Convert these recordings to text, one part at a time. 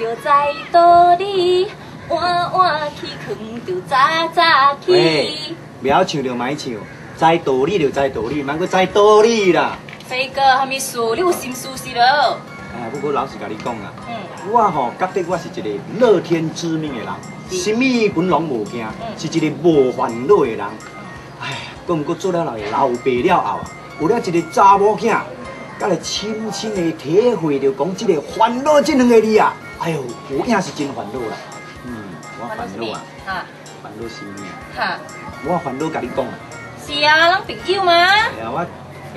就知道理，晚晚起睏就早早喂起。，袂曉唱就莫唱，知道理就知道理，莫閣知道理啦。飛哥，啥物事？你有心事是無？哎，不過老實共你講啦，我吼覺得我是一個樂天知命的人，啥物本攏無驚，是一個無煩惱的人。哎呀，閣毋過做了老老爸了後啊，有了一個查某囝，才來深深的體會著講這個煩惱這兩個字啊，哎喲，有影是真煩惱啦。我煩惱啊，哈煩惱啥物啊？哈，我煩惱共你講啊。是啊，攏朋友嘛。哎呀，我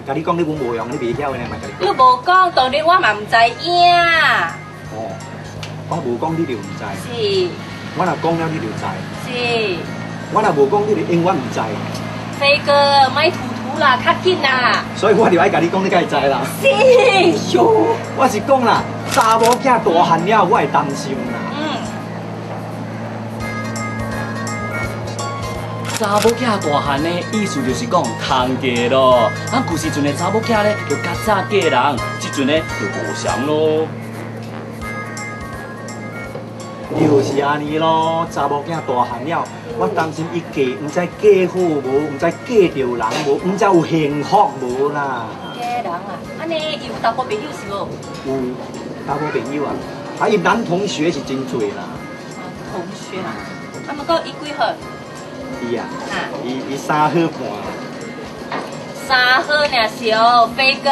共你講你阮無用，你袂曉的呢，嘛共你你講。無講，當然我嘛毋知影。哦，我無講你就毋知，是我若講了你就知，是，我若無講你就永遠毋知。飛哥，莫塗塗啦，較緊啦。所以我就愛共你講，你才會知啦。是喲。我是講啦，查某囝大漢了，我會擔心啦。查某囝大漢呢，意思就是講通嫁咯。啊，舊時陣的查某囝咧，就較早嫁人，這陣呢就無相咯。就是按呢咯，查某囝大漢了，我擔心伊嫁，毋知嫁好無，毋知嫁著人無，毋知有幸福無啦。嫁人啊，按呢伊有查埔朋友是無？有查某朋友啊，啊，伊男同學是真濟啦。同學啊，啊，毋過伊幾歲？伊啊，伊3號半。3號爾是哦，飛哥，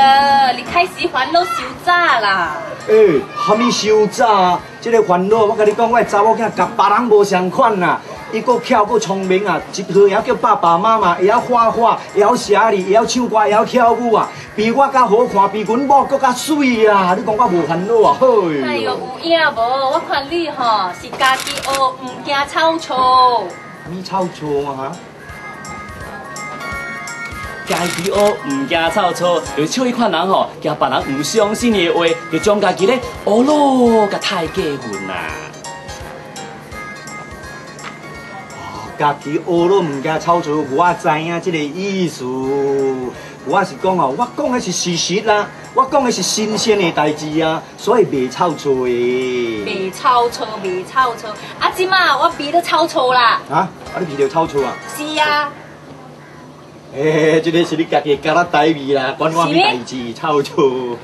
你開始煩惱傷早啦。欸，啥物傷早啊？這個煩惱，我共你講，我的查某囝佮別人無相款啦。伊閣巧閣聰明啊，一號會曉叫爸爸媽媽，會曉畫畫，會曉寫字，會曉唱歌，會曉跳舞啊，比我較好看，比阮某閣較媠啊！你講我無煩惱啊？嘿！哎喲，有影無？我看你吼是家己學，毋驚臭錯。啥物臭錯啊？家己學毋驚臭錯，就笑彼款人吼，驚別人毋相信伊的話，就將家己咧學囉共太過分啦。家己學囉毋驚臭錯，我知影這個意思。我是講哦，我講的是事實啦，我講的是新鮮的代誌啊，所以袂臭錯的。袂臭錯，袂臭錯。啊，這馬我鼻都臭錯啦。啊？啊，你鼻著臭錯啊？是啊。欸，這個是你家己的芥仔台味啦，關我啥代誌？臭錯。